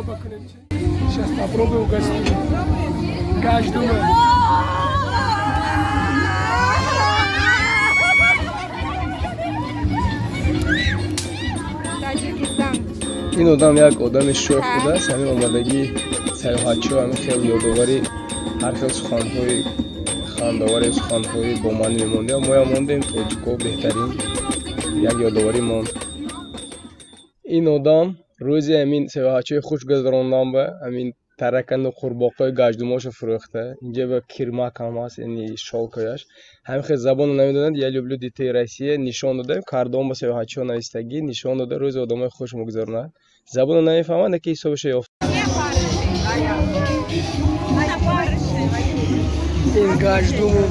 Проба кунем чи. Сейчас попробуем угостить. Гаҷдума. Таджикистан. Ин одам як одами шӯх будааст. Ҳамин омадагии сайёҳатчиҳо, ҳамин хел ёдоварӣ, ҳар хел суханҳои хандовари, суханҳои бомаънӣ мемондем. Моям мондем: тоҷико беҳтарин, як ёдоварӣ монд. Ин одам рӯзи ҳамин сайёҳатчиҳои хуш гузарондан ба ҳамин таракану қурбоқаи гаҷдумошо фурӯхта. Инҷа ба кирмак ҳам ҳаст, яъне шолкояш. Ҳамин хел забонро намедонад. «Я люблю детей Россия» нишон дода, кардон ба сайёҳатчиҳо навистагӣ нишон дода, рӯзи одамои хуш мегузаронад. Забонро намефаҳмад, леки ҳисобашо ёфт. Ин гаҷдуму.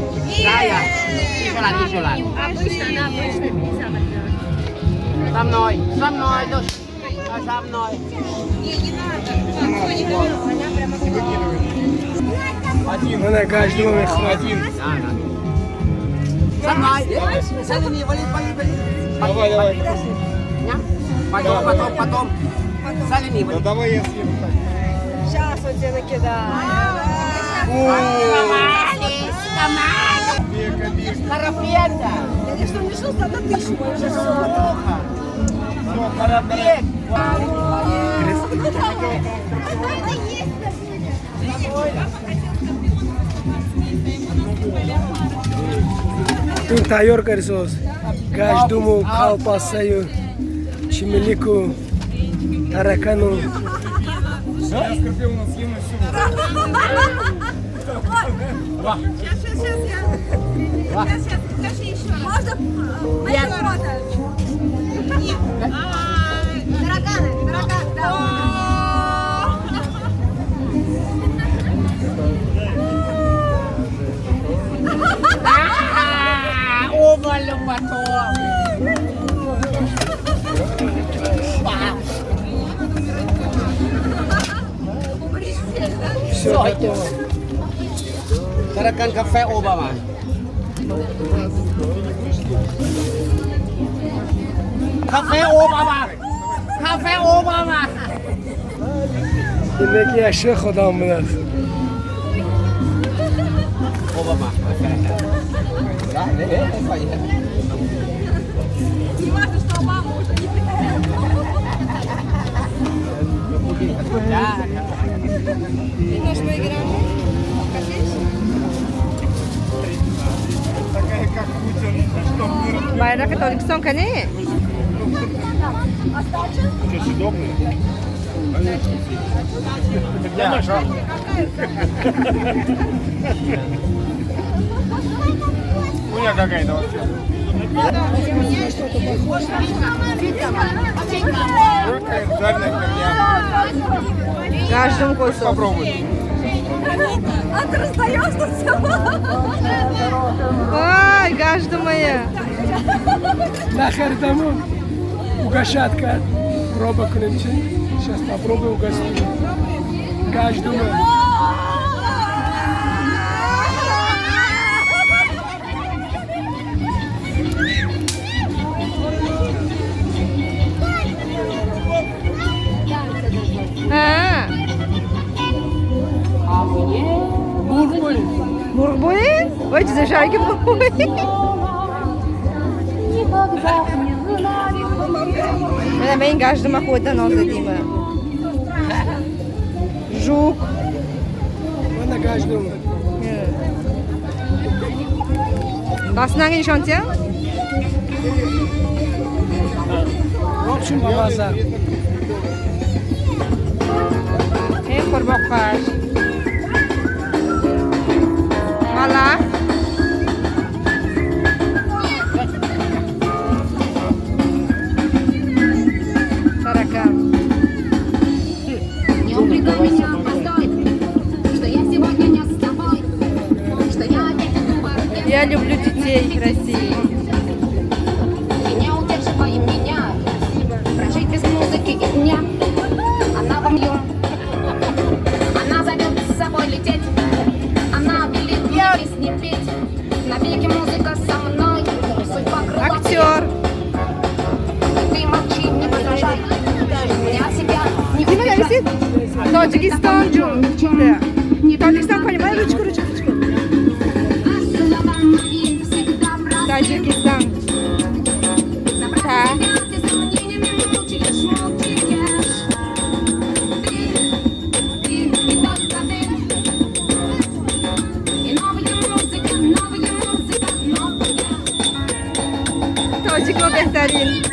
Обычно, да, обычно 50. Со мной, со мной, дочь. Со мной. Не, не надо. Всё, не говорю. Она прямо Мана гаҷдума мехӯрад. Со мной. Садни, вали, вали, вали. Давай, давай. Потом, потом, потом. Салини, вали. Давай я съем. Сейчас он тебе накидает. Карапета. Я что, не шел на тысячу, уже все. Карапет. Это есть. Ин тайёр кардисоз гаҷдуму, колбасаю, чимилику, таракану. Я скорпиона съем и все. Сейчас, сейчас, сейчас, я. Сейчас, сейчас, покажи еще раз. Можно? Нет. Нет. Тараканы, тараканы, да. А, уволю потом. Всё готово. Таракан кафе Обама. Кафе Обама. Кафе Обама. Ин яки як шех одам будааст. Обама. Да, Не важно, что Обама уже не президент. Да. Ты наш выиграешь. Хоккей? Такая, как Путин, что Байрақи Тоҷикистон кане? Что, съедобный? Я нашел. Хуйня какая-то вообще. Какая жареная херня. Гаҷдум косо. Попробуй. А ты раздаешь тут все? Ой, гаҷдумая. Нахаридаму угощать кард. Проба кунем чи. Сейчас попробуем угостить. Гаҷдума. А, Мурғбӯй. Мурғбӯи? Ой, чизашаки мурғбӯи. Никогда не знали. Мана мен гаҷдума хӯрда нозадима. Жук. Мана гаҷдума. Даснанги нишонтия? В общем, бамаза. Ин қурбоқаш. Малах. Таракан. Не упрекай меня, постой, что я сегодня не с тобой, что я опять иду в оркестр. Я люблю детей России. И не удерживай меня, прожить без музыки и дня. Она во мою, она зовет с собой лететь, она велит мне песни петь. Навеки музыка со мной, судьба крылатая. Актер. Ты молчи, не возражай, мне от себя не Дима убежать. висит? Тоҷикистон ҷун. Тоҷикистон понимаю, ручку, ручку, ручку. А слова мои всегда просты. Таджикистан. Напрасно себя ты сомнениями мучаешь, мучаешь. Ты, ты и только ты. И новая музыка, новая музыка, новая. Тоҷико беҳтарин.